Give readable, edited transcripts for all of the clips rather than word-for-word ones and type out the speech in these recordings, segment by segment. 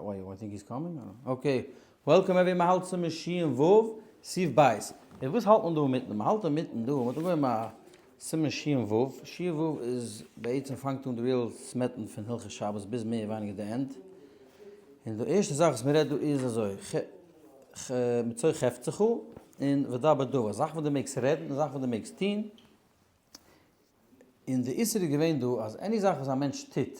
Why you think he's coming? Okay, welcome every מ'האלט צו משיען ו' סעיף בית. און וואס האלט מען דא אינמיטן? מ'האלט אינמיטן דא, מ'האט אנגעהויבן א סימן שין ו', שין ו' איז בעצם פאנגט אן די real סמעטן פון הלכות שבת ביז מער ווייניגער די end. און די ערשטע זאך וואס מ'רעדט דא איז אזוי, ח ח מצוי חפצך און ודבר דבר, זאכן וואס דו מעגסט רעדן און זאכן וואס דו מעגסט טון. און די איסור איז געווען דא אז any זאך וואס א מענטש טוט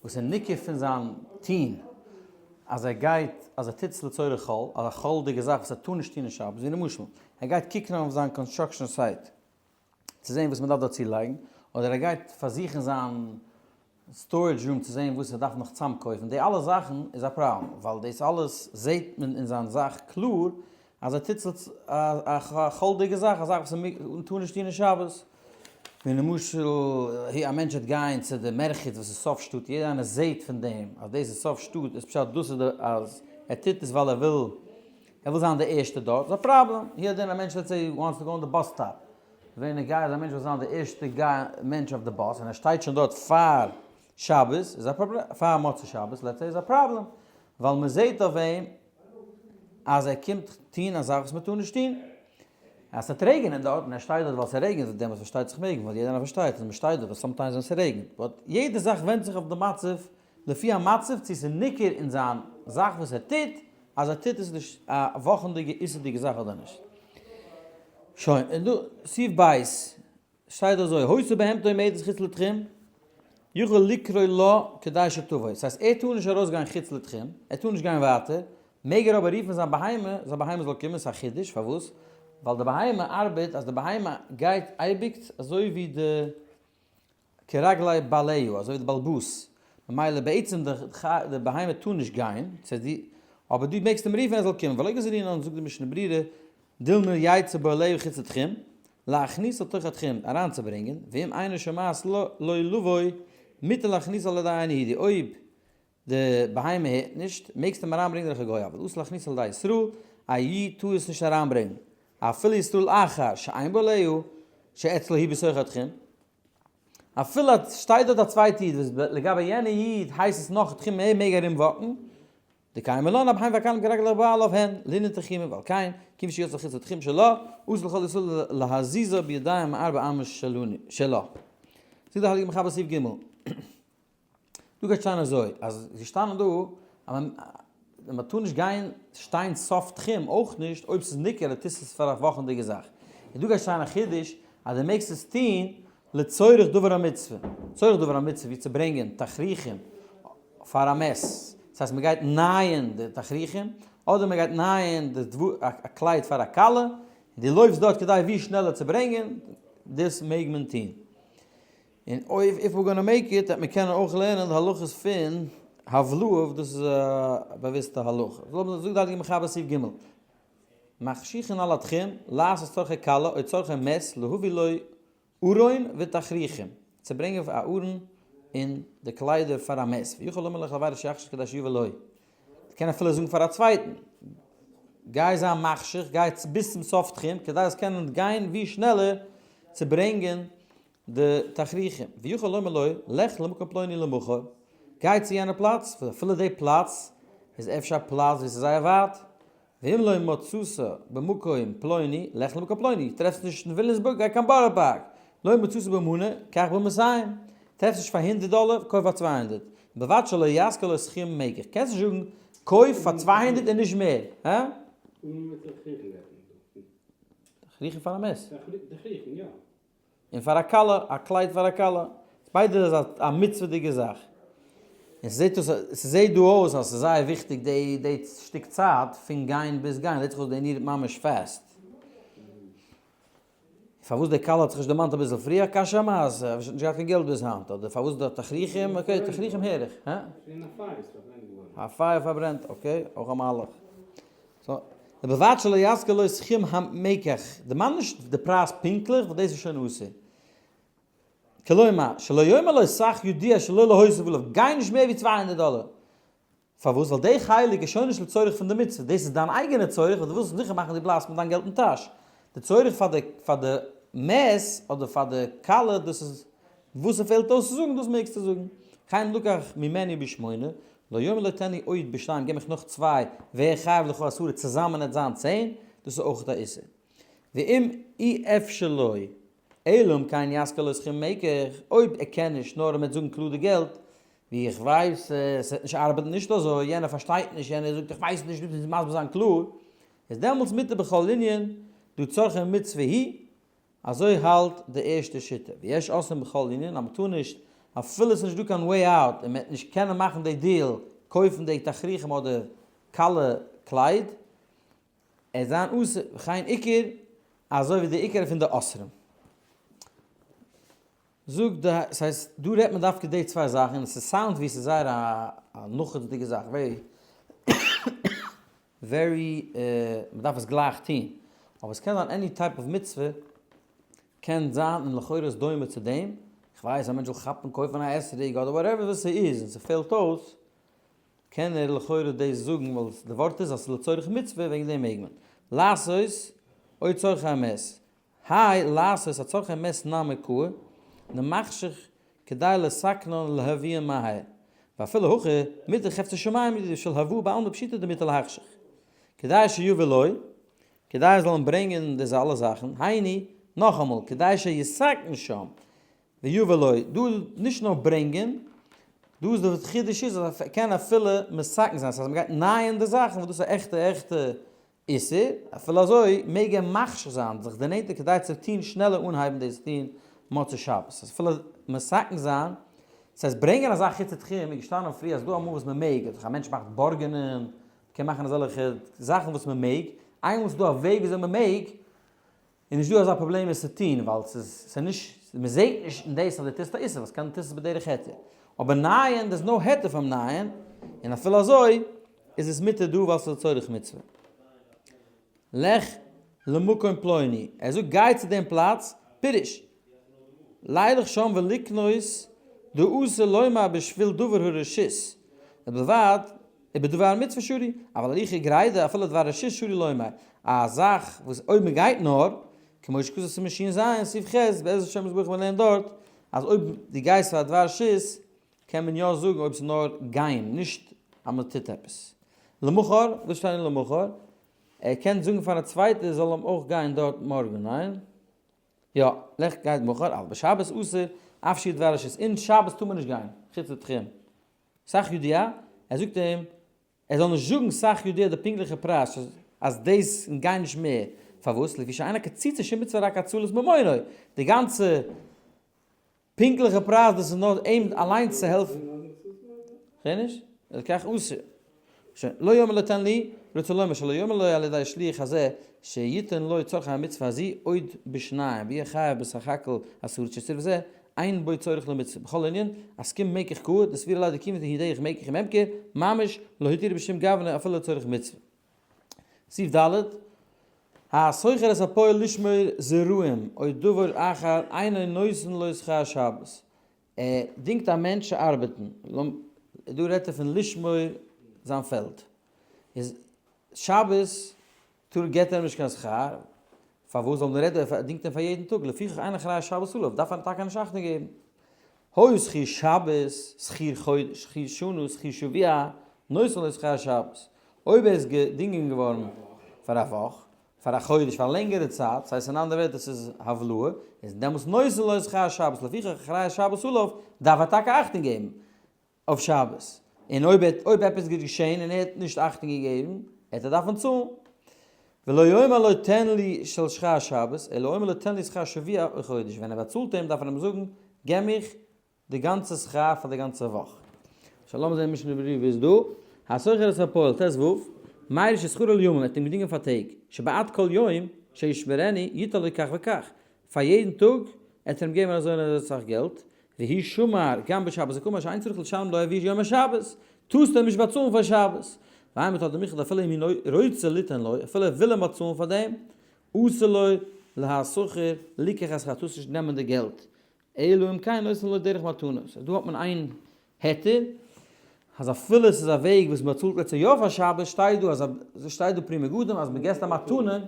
וואס איז ניכר פון זיין טון אז ער גייט אז ער טוט עס לצורך חול, א חול'דיגע זאך וואס ער טאר נישט טון אין שבת, ווי למשל ער גייט קוקן אויף זיין construction site צו זען וואס מען דארף דארט צולייגן, אדער ער גייט פארזוכן זיין storage room צו זען וואס ער דארף נאך צאמקויפן, די אלע זאכן איז א פראבלעם, ווייל דאס אלעס זעט מען אין זיין זאך קלאר אז ער טוט א חול'דיגע זאך, א זאך וואס מען טאר נישט טון אין שבת. ווי למשל א מענטש וועט גיין צו די מרחץ וואס איז סוף שטאט, יעדער איינער זעט פון דעם אז דאס איז סוף שטאט, איז פשט דאס איז די אז ער טוט עס ווייל ער וויל ער וויל זיין די ערשטע דארט, איז א פראבלעם. הוא הדין א מענטש let's say wants to go on the bus stop, ווען ער גייט אז א מענטש וויל זיין די ערשטע מענטש אויף די באס און ער שטייט שוין דארט פאר שבת איז א פראבלעם, פאר מוצאי שבת let's say איז א פראבלעם, ווייל מען זעט אויף אים אז ער קומט טון א זאך וואס מען טאר נישט טון. אז ס'וועט רעגענען דארט און ער שטייט דארט ווייל ס'רעגענט דעמאלטס פארשטייט זיך מעג מען ווייל יעדער איינער פארשטייט אז מען שטייט דארט sometimes ווען ס'רעגענט, but יעדע זאך ווענדט זיך אויף די מצב, לפי המצב צו ס'איז ניכר אין זיין זאך וואס ער טוט אז ער טוט עס נישט א וואכענדיגע איסור'דיגע זאך אדער נישט. שוין, און דא סעיף ב' שטייט אזוי, היתה בהמתו עומדת חוץ לתחום, יכול לקרוא לה כדי שתבוא, ס'הייסט ער טאר נישט ארויסגיין חוץ לתחום, ער טאר נישט גיין ווייטער, מעג ער אבער רופן זיין בהמה, זיין בהמה זאל קומען, ס'איז א חידוש, פארוואס? ווייל די בהמה ארבעט אז די בהמה גייט אייביג אזוי ווי די כרגלי בעליה, אזוי ווי די באלבאס, ממילא בעצם די בהמה טאר נישט גיין, אבער דו מעגסט אים רופן ער זאל קומען, ולא גזרינן זאגט די משנה ברורה, דילמא יצא בעליה חוץ לתחום, להכניס לתוך התחום, אריינצוברענגען, ואם אינו שומעת לו לבוא, מותר להכניס על ידי אינו יהודי, אויב די בהמה הערט נישט, מעגסטו אים אריינברענגען דורך א גוי, אבל אסור להכניס על ידי ישראל, א איד טאר עס נישט אריינברענגען, אפילו ישראל אחר שאין בעליה, שאצלו היא בתוך התחום, אפילו אז שטייט דארט א צווייטע איד וואס לגבי יענע איד הייסט עס נאך תחום ער מעג ארום walk ן, דקיימא לן הבהמה והכלים כרגלי בעליו הן לענין תחומין ועל כן כיוון שיצא חוץ לתחום שלה אסור לכל ישראל להזיזו בידיים מארבע אמות שלה. זאגט דער הייליגער מחבר סעיף ג'. דא גייט שטיין אזוי, אז עס איז געשטאנען דא אז מען טאר נישט גיין שטיין סוף תחום אויך נישט אויב ס'איז ניכר אז טוסט עס פאר א וואכענדיגע זאך. און דא גייט שטיין א חידוש אז דו מעגסט עס טון לצורך דבר המצוה. צורך דבר המצוה ווי צו ברענגען תכריכים פאר א מת. דאס הייסט מען גייט נייען די תכריכים, אדער מען גייט נייען די א קלייד פאר א כלה, און דו לויפסט דארט כדי ווי שנעלער צו ברענגען, דאס מעג מען טון. און אויב if we're gonna make it וועט מען קענען אויך לערנען די הלכות פון הבלעה דאס איז א באוויסטע הלכה. זאגט די הייליגע מחבר סעיף ג' מחשיכין על התחום לעשות צרכי כלה או צרכי מת להביא לו ארון ותכריכים, צו ברענגען א ארון און די קליידער פאר א מת, ויכול לומר לחברו שיחשיך כדי שיביא לו, קען אפילו זאגן פאר א צווייטן, גיי זיי מחשיך, גיי ביז צום סוף תחום, כדי זאלסט קענען גיין ווי שנעלער צו ברענגען די תכריכים, ויכול לומר לו, לך למקום פלוני למחר, גיי צו יענע פלאץ, אפילו די פלאץ איז אפשר א פלאץ ווי ס'איז זייער ווייט, ואם לא מצאת במקום פלוני, לך למקום פלוני, טרעפסט נישט אין וויליאמסבורג, גיי קיין בארא פארק, לא מצאת במנה, קח במאתים, טרעפסט נישט פאר הונדערט דאלער, קויף פאר 200, ובלבד שלא יזכיר לו סכום מקח, קענסט נישט זאגן קויף פאר 200 און נישט מער, הא? תכריכים פאר א מת. תכריכים, יא. און פאר א כלה, א קלייד פאר א כלה. ביידע איז א מצוה'דיגע זאך. און ס'זעט אויס, ס'זעט דא אויס אז ס'איז זייער וויכטיג די די שטיק צייט פון גיין ביז גיין, זעט זיך אויס they need it ממש fast. פארוואס די כלה האט זיך נישט דערמאנט אביסל פריער? א קשיא המעשה, האט נישט געהאט קיין געלט ביז היינט, אדער פארוואס די תכריכים, okay תכריכים הער איך, הא? א פייער פארברענט, okay, אויך א מהלך. so, ובלבד שלא יזכיר לו סכום המקח, דערמאן נישט די פרייז פונקטליך, ווייל דאס איז שוין אסור. כלומר, שלא יאמר לו סך ידוע שלא להוסיף עליו, גיי נישט מער ווי 200 דאלער. פארוואס? ווייל די חלק איז שוין נישט לצורך פון די מצוה, דאס איז דיין אייגענע צורך ווייל דו ווילסט זיכער מאכן דו בלייבסט מיט דיין געלט אין טאש. די צורך פאר די פאר די מת אדער פאר די כלה דאס איז וואס ס'פעלט אויס צו זאגן דאס מעגסטו זאגן. כן לקח ממנו בשמונה. לא יאמר לו תן לי עוד בשניים געב מיך נאך צוויי, ואהיה חייב לך עשרה צוזאמען עט זיין צען, דאס איז אויך א איסור. ואם אי אפשר לו אלא אם כן יזכיר לו סכום מקח, אויב ער קען נישט נאר ער מיט זאגן קלאר די געלט, ווי איך ווייס עס וועט נישט ארבעטן נישט אזוי, יענער פארשטייט נישט, יענער זאגט איך ווייס נישט, דו מוזט מסביר זיין קלאר, איז דעמאלטס מותר בכל ענין, דהא צרכי מצוה היא, אזוי האלט די ערשטע שיטה, ויש אוסרין בכל ענין אז מ'טאר נישט אפילו עס איז נישט דא קיין way out און מ'וועט נישט קענען מאכן די deal, קויפן די תכריכים אדער כלה קלייד, עס זיין אסור, וכן עיקר, אזוי ווי די עיקר פון די אוסרים. זאגט די, ס'הייסט דא רעדט מען דווקא די צוויי זאכן און ס' sound ווי ס'איז זייער א נחות'דיגע זאך, very very מ'דארף עס גלייך טון, אבער עס קען זיין any type of מצוה קען זיין און לכאורה איז דומה צו דעם, כ'ווייס א מענטש זאל כאפן קויפן א אתרוג אדער whatever וואס ס'איז און ס'פעלט אויס, קען ער לכאורה דאס זאגן ווייל די ווארט איז אז ס'איז לצורך מצוה וועגן דעם מעג מען. לעשות או צורכי המת. האי לעשות הצורכי מת נמי קאי דמחשיך כדי לתקנן ולהביאן מהר. ואפילו הכי מותר חפצי שמים הוא של הבאה בעלמא פשיטא דמותר להחשיך. כדי שיבא לו, כדי ער זאל אים ברענגען די אלע זאכן, היינו, נאכאמאל, כדי שיתקן שם, ויבא לו, דא נישט נאר ברענגען, דא איז די חידוש איז אז ער קען אפילו מתקן זיין, ס'הייסט אז מ'גייט נייען די זאכן וואס דאס איז א עכטע עכטע איסור, אפילו אזוי מעג ער מחשיך זיין, זיך דערנענטערן כדי צו טון שנעלער אנהייבן דאס טון מוצאי שבת, ס'הייסט אפילו מתקן זיין, ס'הייסט ברענגען אזא חוץ לתחום איז געשטאנען פריער אז ס'דא אמאל וואס מ'מעג, א מענטש מאכט בארגענען, מ'קען מאכן אזעלכע זאכן וואס מ'מעג, איינמאל ס'דא א וועג וויאזוי מ'מעג, איז נישט דא אזא פראבלעם עס צו טון ווייל ס'איז ס'איז נישט מ'זעהט נישט אין דאס אז דו טוסט א איסור וואס קען טוסט עס בדרך היתר אבער נייען דער'ס נאו היתר פאר'ן נייען און אפילו אזוי איז עס מותר דא ווייל ס'איז לצורך מצוה. לך למקום פלוני ער זאגט גיי צו דעם פלאץ פירוש לילך שם ולקנות דאסור לומר בשביל דבר הרשות ובלבד ובדבר מצוה שרי, אבל הליכה גרידא אפילו דבר רשות שרי לומר, א זאך וואס אויב מען גייט נאר, כמו שכתוב סימן ש"ז, סעיף ח', בעזרת השם יתברך מען לערנט דארט, אז אויב דו גייסט פאר א דבר רשות, קען מען יא זאגן אויב ס'איז נאר גיין, נישט אז מען טוט עפעס. למחר, וואס שטייט אין למחר? ער קען זאגן פאר א צווייטער זאל אים אויך גיין דארט מארגן, ניין? יא, לך גייט מחר, אבל בשבת אסור, אף שיהיה דבר רשות, אין שבת טאר מען נישט גיין, חוץ לתחום. סך יודיע, ער זאגט אים ער זאל נישט זאגן סך יודיע די פונקטליכע פרייז אז דאס און גיי נישט מער, פארוואס? לפי שאין הקציצה שום מצוה רק הצלת ממונו, די גאנצע פונקטליכע פרייז דאס איז נאר אים אליינס צו העלפן. כ'הער נישט? לכך אסור. שוין, לא יאמר לו תן לי, רוצה לומר שלא יאמר לו על ידי שליח הזה שיתן לו צרכי המצוה הזו עוד בשניים ויהיה חייב בסך הכל עשרה שצריך זה, אין בו צורך למצוה. בכל ענין, אז ס'קומט מקח קהל, די סבירא ליה דקימא דהי דרך מקח וממכר, ממש לא התירו בשום גוונא אפילו לצורך מצוה. סעיף ד', השוכר את הפועל לשמור זרעים או דבר אחר אינו נותן לו שכר שבת. ער דינגט א מענטש צו ארבעטן, דא רעדט ער פון לשמור זיין פעלד, איז שבת טאר געט ער אים נישט קיין שכר, פארוואס זאל מען רעדן ער דינגט אים פאר יעדן טאג, לפיכך אין אחראי שבת עליו, דארף ער טאקע נישט אכטונג געבן. היה שכיר שבת, שכיר חודש, שכיר שנה, שכיר שבוע, נותן לו שכר שבת. אויב ער איז געדינגען געווארן פאר א וואך, פאר א חודש, פאר א לענגערע צייט, ס'הייסט אין אנדערע ווערטער ס'איז הבלעה, איז דעמאלטס נותן לו שכר שבת, לפיכך אחראי שבת עליו, דארף ער טאקע אכטונג געבן אויף שבת, און אויב אויב עפעס גייט געשען און ער האט נישט אכטונג געגעבן, העט ער דארפן צאלן. ולא יאמר לו תן לי של שכר שבת, אלא אומר לו תן לי שכר שבוע או חודש, ווען ער באצאלט אים דארף ער אים זאגן, געב מיך די גאנצע שכר פאר די גאנצע וואך. שוין לאמיר זעהן משנה ברורה ווי איז דא, השוכר את הפועל, ט ו, מיירי ששכרו לימים, ער האט אים געדינגען פאר טעג, שבעד כל יום שישמרני יתן לו כך וכך, פאר יעדן טאג עט ער אים געבן אזוי און אזוי סאך געלט, והוא שמר גם בשבת וקאמר שאין צריך לשלם לו עבור יום השבת, טארסט אים נישט באצאלן פאר שבת. והאמת האט דער מיכל אפילו אם הוא רוצה ליתן לו, אפילו ער וויל אים באצאלן פאר דעם, אסור לו להשכיר ליקח השכר, טארסט נישט נעמען די געלט, אלא אם כן נותן לו דרך מתנה. so דא האט מען איין היתר, אז אפילו עס איז א וועג וואס מען באצאלט לעצטע יא פאר שבת, שטייט דא אז שטייט דא פרי מגדים אז מען געסט א מתנה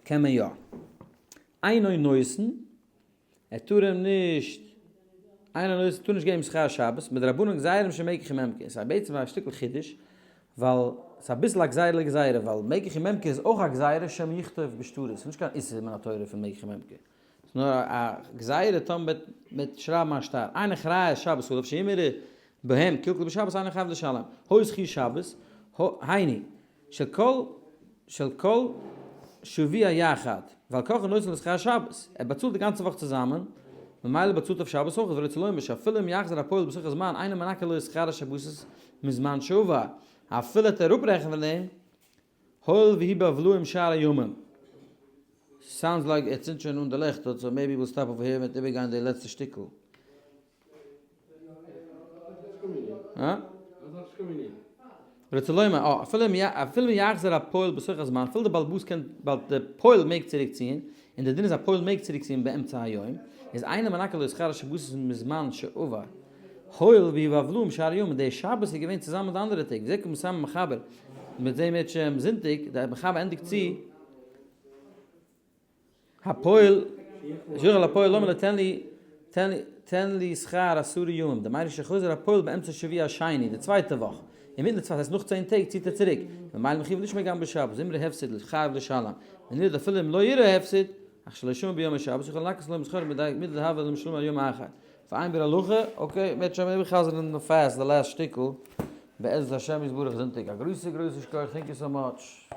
קען מען יא. אינו נותן, ער טאר אים נישט. איינער נותן טאר נישט געבן שכר שבת, מדרבנן גזירה משום מקח וממכר, ס'איז בעצם א שטיקל חידוש, ווייל ס'איז אביסל א גזירה לגזירה, ווייל מקח וממכר איז אויך א גזירה שמא יכתוב בשטרות, ס'איז נישט קיין איסור מן התורה פון מקח וממכר, ס'איז נאר א גזירה טאמער מ'וועט שרייבן א שטר, אין אחריות שבת עליו שאם יראה בהם קלקול בשבת אינו חייב לשלם, הוי זכי שבת, היינו, של כל של כל שבוע יחד, ועל כרחו נותן לו שכר שבת, ער באצאלט די גאנצע וואך צוזאמען, ממילא באצאלט אויף שבת אויך, ורוצה לומר שאפילו אם יחזור הפועל בתוך הזמן אינו מנכה לו שכר השבתות מזמן שעבר, אפילו ער טוט אראפרעכענען פון דעם, הואיל והיא בהבלעה עם שאר הימים. sounds like ער צינדט שוין אן די לעכט דארט, so maybe we'll stop over here מ'וועט איבערגיין די לעצטע שטיקל. הא? רוצה לומר, אה, אפילו אם אפילו אם יחזור הפועל בתוך הזמן, אפילו די בעל הבית קען, ווייל די פועל מעג צוריק ציען, און די דין איז א פועל מעג צוריק ציען באמצע היום, איז אינו מנכה לו שכר השבתות מזמן שעבר, הואיל והיא בהבלעה עם שאר הימים, די שבת איז געווען צוזאמען מיט די אנדערע טעג, וזה כמסיים המחבר, מיט דעם אירטשעם זונטאג, דער מחבר ענדיגט צו, הפועל, שיכול הפועל לומר לו תן לי, תן לי, תן לי שכר עשרה ימים, דהיינו שחוזר הפועל באמצע שבוע השני, די צווייטע וואך, אינמיטן די צווייטע, הייסט נאך 10 טעג ציט ער צוריק, ממילא מחויב לשמור גם בשבת, ואם יראה הפסד חייב לשלם, ונראה אפילו אם לא יראה הפסד, אך שלא ישמע ביום השבת, יכול לנכות לו משכרו מידי דהוה למשלם על יום האחר. ועיין ביאור הלכה, okay, מ'וועט שוין איבערחזר'ן fast די last שטיקל, בעזרת השם יתברך זונטאג, א גרויסע גרויסע שכוח, thank you so much.